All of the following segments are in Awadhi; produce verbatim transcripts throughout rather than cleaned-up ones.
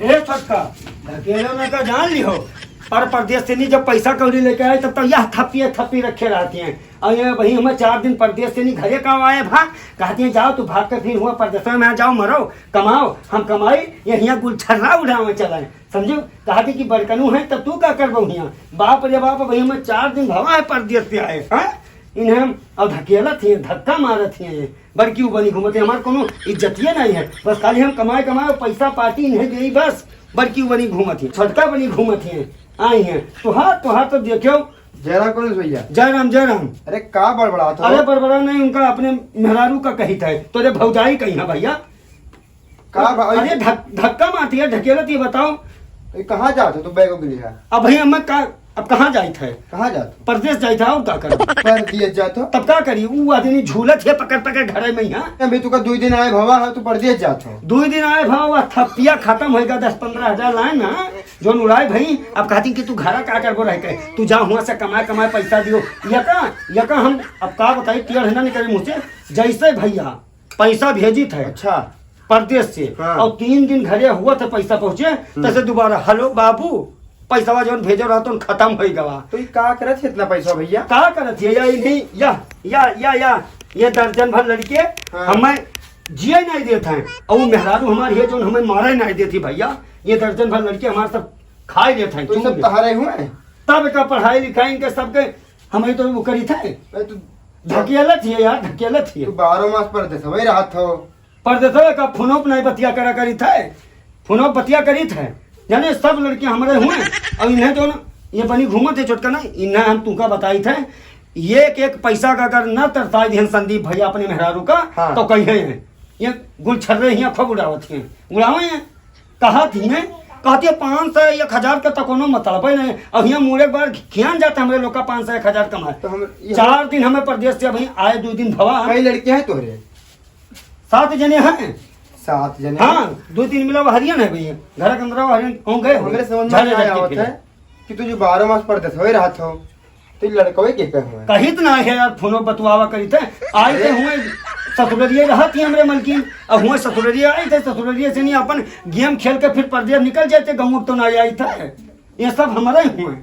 ए छोटका, ढकेलो में का जान लिहो, पर परदेस से नहीं, जब पैसा कौड़ी लेके आए, तब तो यह थप्पिए थप्पी रखे रहती हैं। और ये वही हमें चार दिन परदेस से नहीं घरे का आए भा, कहती हैं, "जाओ तू भाग के फिर हुआ परदेस में, जाओ मरो, कमाओ, हम कमाई, ये हियाँ गुलछर्रा उड़ावे चलाए।" समझो, कहती कि बड़कनू है, तब तू का करबो हियाँ? बाप रे बाप, वही हमें चार दिन भवा है परदेस से आए, हाँ? इन्हें हम अब ढकेलत ही, धक्का मारत ही, बड़की उ बनी घूमत है, हमार कोनो इज्जतिये नहीं है। बस खाली हम कमाए, कमाए, पैसा पार्टी इन्हें देई बस, बड़की उ बनी घूमत है, छोटका बनी घूमत है, आई है। तोहार, तोहार तो देखो। जय राम कॉलेज भैया। जय राम, जय राम। अरे का बड़बड़ात हो? अरे बड़बड़ा नहीं, उनका अपने मेहरारू का कही था, तोरे भौजाई कही है भैया। का भा-, अरे धक-, धक्का मारती है, ढकेलत ये बताओ। ए, कहाँ जात हो तू बैग के लिए? अब भैया मैं का, अब कहाँ जाइत है? कहाँ जात हो? परदेस जाइत है, और का करूँ? परदेस जात हो? तब का करी? ऊ आदमी झूलत है पकड़ पकड़ घरे में यहाँ। अभी तू का दुई दिन आए भवा है, तू परदेस जात हो? दुई दिन आए भवा, वह थप्पिया खत्म होएगा, दस पन्द्रह हजार लाए ना, जोन उड़ाए भाई। अब कहती कि तू घरा का करबो रह के, तू जा हुआ से कमाए कमाए पैसा दियो। या का, या का हम अब का बताई, टेढ़ ना निकले मुँह से। जैसे भैया पैसा भेजित है। अच्छा। परदेस से। हाँ। और तीन दिन घरे हुआ था, पैसा पहुँचे, हम्म। तैसे दोबारा, "हेलो बाबू, पैसवा जौन भेजो रहा तो खत्म हो गवा।" तो ई का करत है इतना पैसा भैया? का करत है या इन्हीं, या, या, या, या, ये दर्जन भर लड़के हाँ। हमें जिए नहीं देत हैं, और वो मेहरारू हमारी है जौन हमें मारे नहीं देती भैया, ये दर्जन भर लड़के हमारे सब खाए लेत हैं, तो ई सब चुन लेत। तहरे हुए? तब का पढ़ाई लिखाई इनके सबके हमें तो वो करी थे। ए, तू ढकेलत ही है यार, ढकेलत ही है। तू बारह मास परदेसवे रहत हो। परदेसवे का फोनो पे नहीं बतिया करा करी थे, फोनो पे बतिया करी थे। जाने सब लड़के हमारे हुए, और इन्हें जो ना, ये बनी घूमत है छोटका ना, इन्हें हम तुमका बताई थे, एक एक पैसा का अगर ना तरसाई दिहन संदीप भैया अपने मेहरारू का, हाँ। तो कही है, ये गुलछर्रे हियाँ खूब उड़ावत हैं, उड़ावे हैं। कहा थी मैं, कहती है, "पाँच सौ, एक हजार के तो कोनो मतलब ही नहीं।" अब हियाँ मुड़े एक बार खियान जाते हमरे लोग का पाँच सौ, एक हजार कमाए। तो हम, ये चार दिन हमें परदेस से अभी आए, दो दिन भवा हम। कई लड़के हैं तोहरे? सात जने हैं। सात जने? हाँ, दो तीन मिला वो हरियन है भैया, घर के अंदर वो हरियन हो गए हो। हमरे समझ में झाड़े नहीं झटके आवत फिरे। है कि तू जो बारह मास परदेस होए रहत हो, तो ई लड़कवे के कहे हुए? कहित ना है यार, फोनो बतवावा करी थे। आई थे अरे। हुए ससुररिये रहत ही हमरे मलकिन। अब हुए ससुररिये आई थे, ससुररिये से नहीं अपन गेम खेल के फिर परदेस निकल जाते, गाँव तो ना आई थे। ये सब हमारे हुए।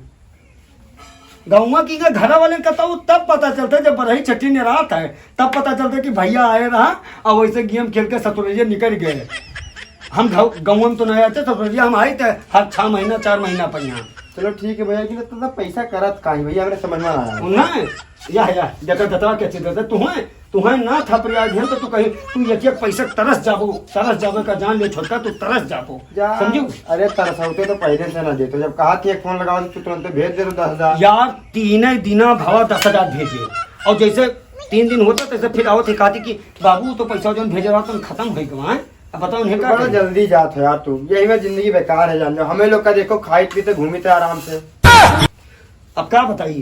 गाँव की के घरा वाले का तो तब पता चलता जब बरही छठी ने रात है, तब पता चलता कि भैया आए रहा और वैसे गेम खेल के ससुररिये निकल गए। हम गाँव, गाँव में तो नहीं आते, ससुररिये हम आए थे हर छह महीना, चार महीना पर यहाँ। चलो ठीक है भैया, कि तो, तो पैसा करत का है भैया, हमरे समझ में ना आया। उन्हें, या, या, देखा दतवा के चित्र से, तुहें, तुहें ना थपरिया दिहन तो तू कहीं, तू एक एक पैसा तरस जाबो, तरस जाबो का जान ले छोटका, तू तरस जाबो। जा। समझू? अरे तरसौते तो पहले से ना देतो, जब कहा थी एक फोन लगाओ तो तू तुरंत भेज दे तो दस हजार। यार, तीन ही दिना भवा दस हजार भेजे, और जैसे तीन दिन होता तैसे फिर आवत ही कहती कि बाबू तो पैसा जौन भेजे रहा तुम खत्म हो गवा है। अब बताओ उन्हें तू का बड़ा करी? जल्दी जात हो यार तू, यही में जिंदगी बेकार है जान लो। हमें लोग का देखो खाई पीते घूमी थे आराम से। अब का बताई,